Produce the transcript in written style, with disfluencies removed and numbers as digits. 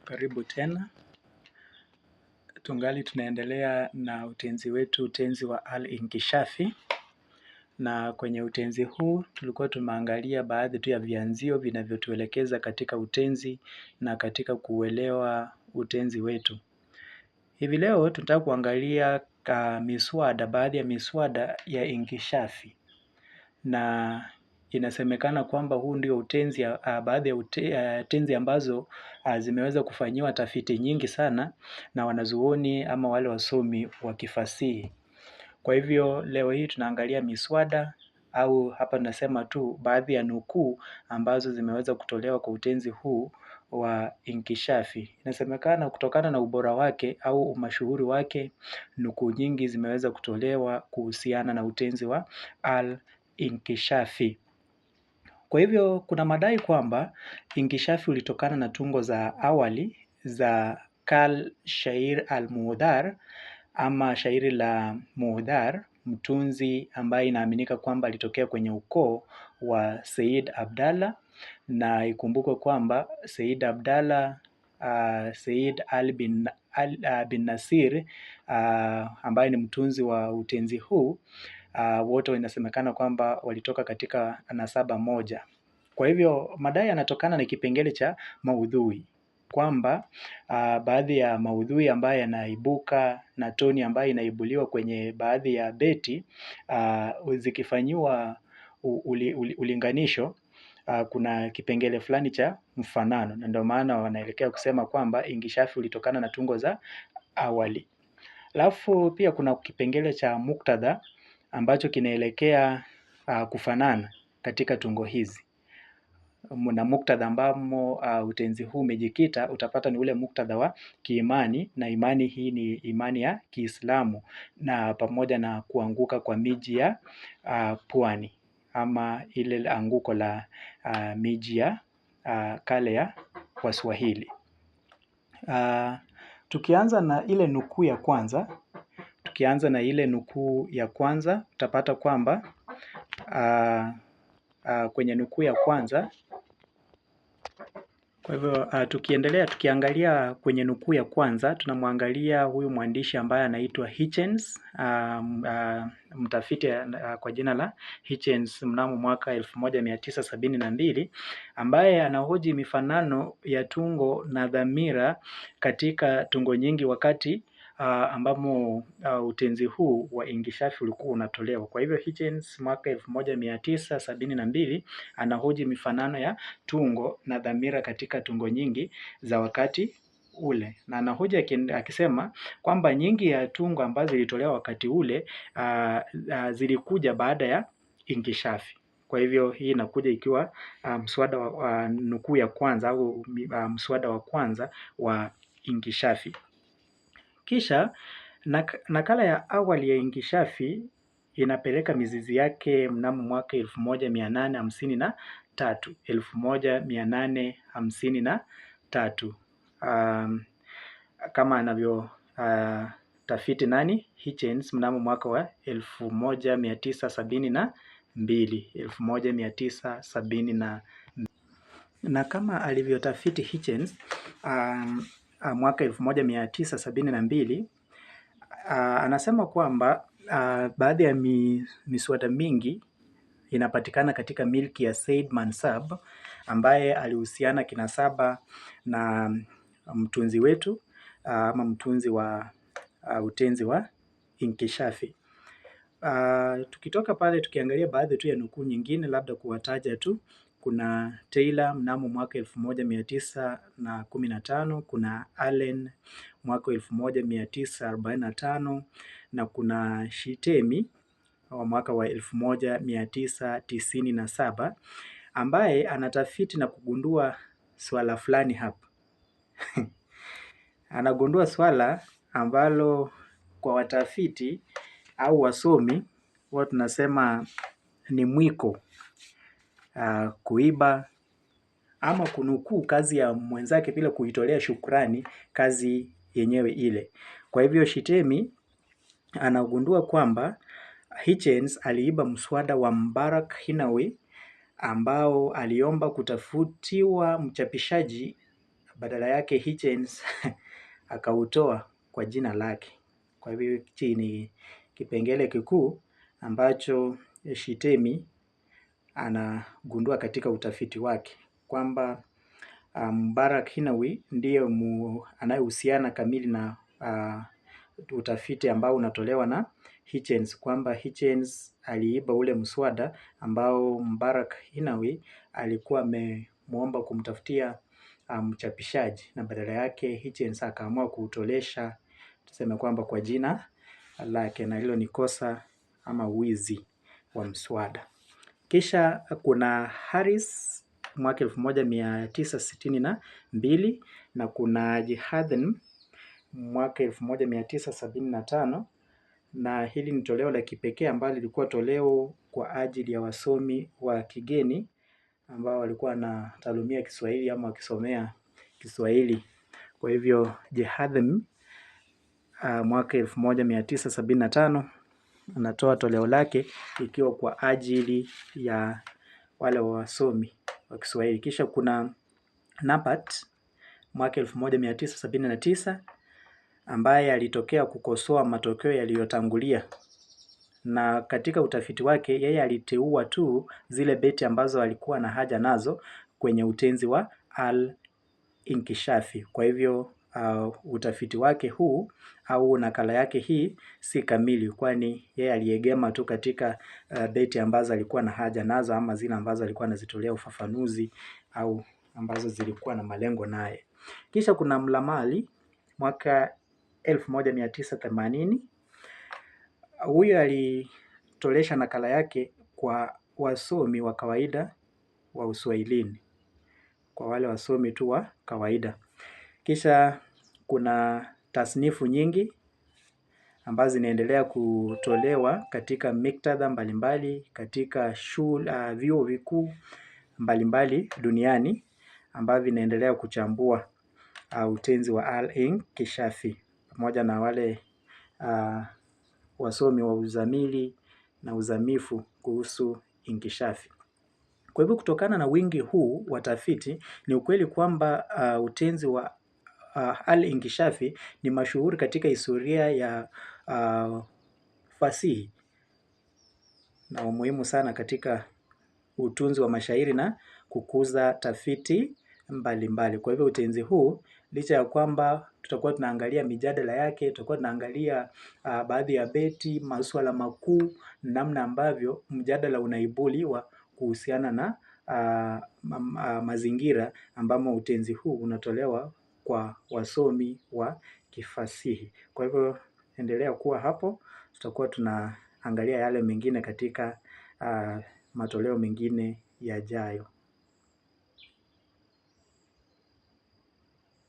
Karibu tena. Tungali tunaendelea na utenzi wetu, utenzi wa Al-Inkishafi, na kwenye utenzi huu tulikuwa tumeangalia baadhi tu ya vianzio vinavyotuelekeza katika utenzi na katika kuelewa utenzi wetu. Hivi leo tunataka kuangalia miswada, baadhi ya miswada ya Inkishafi, na inasemekana kwamba huu ndio utenzi, baadhi ya tenzi ambazo zimeweza kufanyiwa tafiti nyingi sana na wanazuoni ama wale wasomi wa kifasihi. Kwa hivyo leo hii tunaangalia miswada au hapa tunasema tu baadhi ya nukuu ambazo zimeweza kutolewa kwa utenzi huu wa Inkishafi. Inasemekana kutokana na ubora wake au umashuhuri wake, nukuu nyingi zimeweza kutolewa kuhusiana na utenzi wa Al-Inkishafi. Kwa hivyo kuna madai kwamba Inkishafi ulitokana na tungo za awali za Kal Shair al-Muhdhar ama shairi la Muhdhar, mtunzi ambaye inaaminika kwamba alitokea kwenye ukoo wa Said Abdallah, na ikumbukwe kwamba Said Abdallah, Said Ali bin Nasir, ambaye ni mtunzi wa utenzi huu, wote inasemekana kwamba walitoka katika nasaba moja. Kwa hivyo madai yanatokana na kipengele cha maudhui kwamba baadhi ya maudhui ambayo yanaibuka na toni ambayo inaibuliwa kwenye baadhi ya beti, zikifanyiwa ulinganisho, kuna kipengele fulani cha mfanano, na ndio maana wanaelekea kusema kwamba Inkishafi ulitokana na tungo za awali. Alafu pia kuna kipengele cha muktadha ambacho kinaelekea kufanana katika tungo hizi na muktadha ambamo utenzi huu umejikita, utapata ni ule muktadha wa kiimani, na imani hii ni imani ya Kiislamu, na pamoja na kuanguka kwa miji ya pwani ama ile anguko la miji ya kale ya Waswahili. Tukianza na ile nukuu ya kwanza, tukianza na ile nukuu ya kwanza utapata kwamba kwenye nukuu ya kwanza. Kwa hivyo tukiendelea tukiangalia kwenye nukuu ya kwanza, tunamwangalia huyu mwandishi ambaye anaitwa Hitchens, mtafiti kwa jina la Hitchens mnamo mwaka 1972, ambaye anahoji mifanano ya tungo na dhamira katika tungo nyingi wakati ambamo utenzi huu wa Inkishafi ulikuwa unatolewa. Kwa hivyo Hitchens mwaka 1972 anahoji mifanano ya tungo na dhamira katika tungo nyingi za wakati ule, na anahoji akisema kwamba nyingi ya tungo ambazo zilitolewa wakati ule zilikuja baada ya Inkishafi. Kwa hivyo hii inakuja ikiwa mswada wa nukuu ya kwanza au mswada wa kwanza wa Inkishafi. Kisha nakala ya awali ya Inkishafi inapeleka mizizi yake mnamo mwaka 1853, 1853, kama anavyo tafiti nani Hitchens mnamo mwaka wa 1972, 1972, na kama alivyotafiti Hitchens mwaka 1972, anasema kwamba baadhi ya miswada mingi inapatikana katika milki ya Said Mansab ambaye alihusiana kinasaba na mtunzi wetu ama mtunzi wa utenzi wa Inkishafi. Tukitoka pale tukiangalia baadhi tu ya nukuu nyingine, labda kuwataja tu, kuna Taylor mnamo mwaka 1915, kuna Allen mwaka 1945 na kuna Shitemi wa mwaka wa 1997 ambaye anatafiti na kugundua swala fulani hapa. Anagundua swala ambalo kwa watafiti au wasomi huwa tunasema ni mwiko kuiba ama kunukuu kazi ya mwenzake bila kuitolea shukrani kazi yenyewe ile. Kwa hivyo Shitemi anagundua kwamba Hitchens aliiba mswada wa Mbarak Hinawi ambao aliomba kutafutiwa mchapishaji Badala yake Hitchens akautoa kwa jina lake. Kwa hivyo hichi ni kipengele kikuu ambacho Shitemi anagundua katika utafiti wake kwamba Mubarak Hinawi ndiye anayehusiana kamili na utafiti ambao unatolewa na Hitchens, kwamba Hitchens aliiba ule mswada ambao Mubarak Hinawi alikuwa amemuomba kumtafutia mchapishaji, na badala yake Hitchens akaamua kuutolesha, tuseme kwamba kwa jina lake, na hilo ni kosa ama wizi wa mswada. Kisha kuna Harris mwaka 1962 na kuna Jihadhn mwaka 1975, na hili ni toleo la kipekee ambalo lilikuwa toleo kwa ajili ya wasomi wa kigeni ambao walikuwa wanataalumia Kiswahili ama wakisomea Kiswahili. Kwa hivyo Jihadhn mwaka 1975 anatoa toleo lake ikiwa kwa ajili ya wale wasomi wa Kiswahili. Kisha kuna Napat mwaka 1979 ambaye alitokea kukosoa matokeo yaliyotangulia, na katika utafiti wake yeye aliteua tu zile beti ambazo alikuwa na haja nazo kwenye utenzi wa Al-Inkishafi. Kwa hivyo utafiti wake huu au nakala yake hii si kamili, kwani yeye aliegema tu katika beti ambazo alikuwa na haja nazo ama zile ambazo alikuwa anazitolea ufafanuzi au ambazo zilikuwa na malengo naye. Kisha kuna Mlamali mwaka 1980. Huyu alitolesha nakala yake kwa wasomi wa kawaida wa Uswahilini, kwa wale wasomi tu wa kawaida. Kisha kuna tasnifu nyingi ambazo zinaendelea kutolewa katika miktadha mbalimbali katika shule, vyuo vikuu mbalimbali duniani ambavyo vinaendelea kuchambua utenzi wa Al-Inkishafi pamoja na wale wasomi wa uzamili na uzamifu kuhusu inkishafi. Kwa hivyo kutokana na wingi huu wa tafiti ni ukweli kwamba utenzi wa Al-Inkishafi ni mashuhuri katika historia ya fasihi na umuhimu sana katika utunzi wa mashairi na kukuza tafiti mbalimbali mbali. Kwa hivyo utenzi huu licha ya kwamba tutakuwa tunaangalia mijadala yake, tutakuwa tunaangalia baadhi ya beti, masuala makuu, namna ambavyo mjadala unaibuliwa kuhusiana na mazingira ambamo utenzi huu unatolewa kwa wasomi wa kifasihi. Kwa hivyo endelea kuwa hapo, tutakuwa tunaangalia yale mengine katika matoleo mengine yajayo.